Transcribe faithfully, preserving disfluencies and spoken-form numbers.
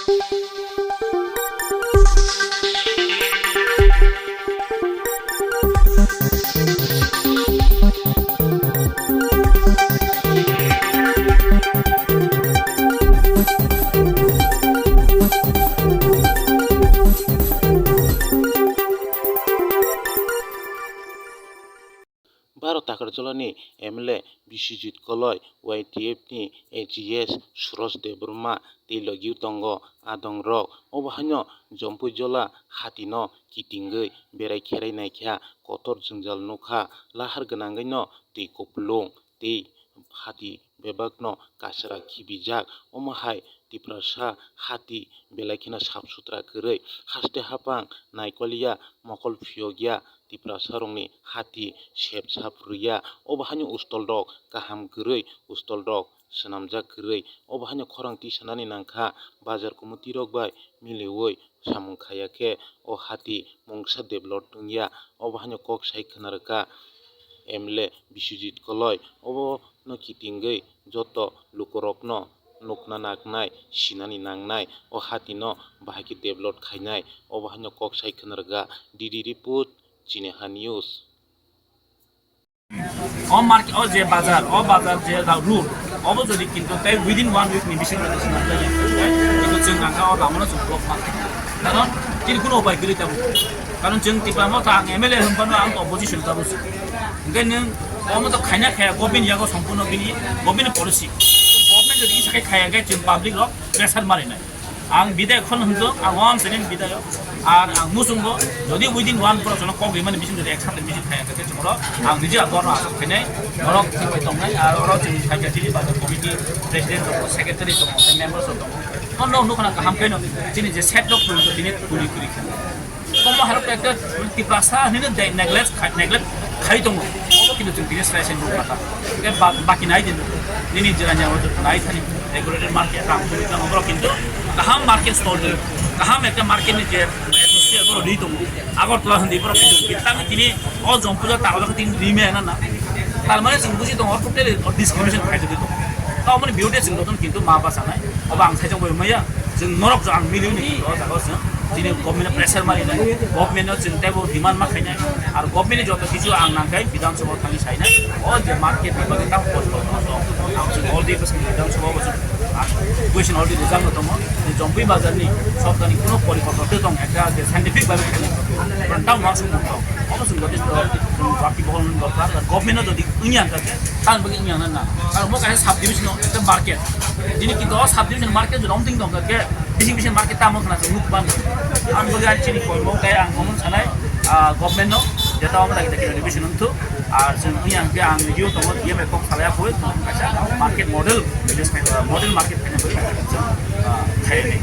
Baro Takarjolani M L A Biswajit Koloi, Y T F ni A G S Suraj Debbarma tei logi o tongo adongrok. Obo haino Jompuijola hatino kitingwi berai kherai naikha, kotor jwngjal nukha, lahar gwnangwino twi kupulung tei hati bebakno kasra khibijak. Omo hai Tiprasa hati belai kheno sap sutra kwrwi, haste hapang naikol ya, mokol phiyok ya, Tiprasa rokni hati sep sap rwya. Obo haino ustal rok kaham kwrwi, ustal rok swnamjak kwrwi. Obo haino khorang tisanani nangkha, bazar committee rok bai miliwi samung khaiya khe o hati mungsa develop wngya. Obo haino kok sai khwna rwkha M L A Biswajit Koloi. Obono kitingwi joto lukurokno nukna nangnai, sinani nangnai, o hatino bahai khe develop khainai, obo haino kok sai khwna rwkha. D D report, Chiniha News. O market, o je bazar, o bazar je da road, obo jodi kintu tei within one week ni bisingo jodi swnam jaya, kintu chwng nangkha o lamono chwng block ma khainai. Karon chini kuno upai kwrwi tabuk. Karon chwng Tipra Motha ang M L A hwnphano ang opposition tabuk se. Hwnkhe nwng omo to khaina khaya government yago sompurno bini government ni policy. Government jodi isa khe khaya hwnkhe chwng public rok pressure marinai. Ang bidayok hwn hwnjok, ang wam sini bidayok. Ar ang muchungo, jodi within one plus ono kok rimani bising jodi ek sapta bising khaya hwnkhe chwng oro ang niji agor asok khainai, norok thwibai tongnai, ar oro chwng khaikha chini bazar committee president tongo, secretary tongo, tei members rok tongo. Hwnno nukha nang kaham khe no chini je set rok tuli tuli kha. Komo harok ekta Tiprasa hinwi de neglect khai, neglect khai tongo. Obo kintu chwng tini srai srai nukha ta. Ke ba-, baki nai din. Nini jiranya o nai thani regulated market ram tuli tongo borok kintu kaham market stall tuli. Kaham ekta market ni je atmosphere borok ri tongo. Agartala hindi borok kintu kitang tini o Jompuja ta ola tin rime na na. Tar mane chwng buji tongo totally discrimination khai tuli tongo. Ta omoni beauty chwng doton kintu ma basa nai. Obo ang saijak bai maya. Chwng norok jang miliuni o jaga o chwng chini government pressure mari nai, government no chwng teibo demand ma khainai, ar government ni joto kichu ang nangkhe Bidhan Sabha thangwi sainai, o je market ni bagwi tamo post post no tong, ang chwng already bwswk Bidhan Sabha o chwng, ah, question already rijak no tongo, je Jompui bazar ni sorkar ni kuno porikorto tong ekta je scientific bhabe khainai, tamo ma sung tong, omo chwng joto chwng baki bohol ni dorkar, government no jodi wngya hwnkhe, Tamoni bagwi wngya na na. Karon mo kaisa subdivision o ekta market. Bini kintu o subdivision market jodi omting tong khe, bisi bisi market tamo khna se nuk ban. Ang bagwi ang chini koi mo kai ang omo sanai, ah, government no jeta omo lagi lagi renovation wngthu. Ar chwng wngya hwnkhe ang review tongo, D M A kok salai apoi, kaisa market model, model market khaina bagwi, ah, khainai.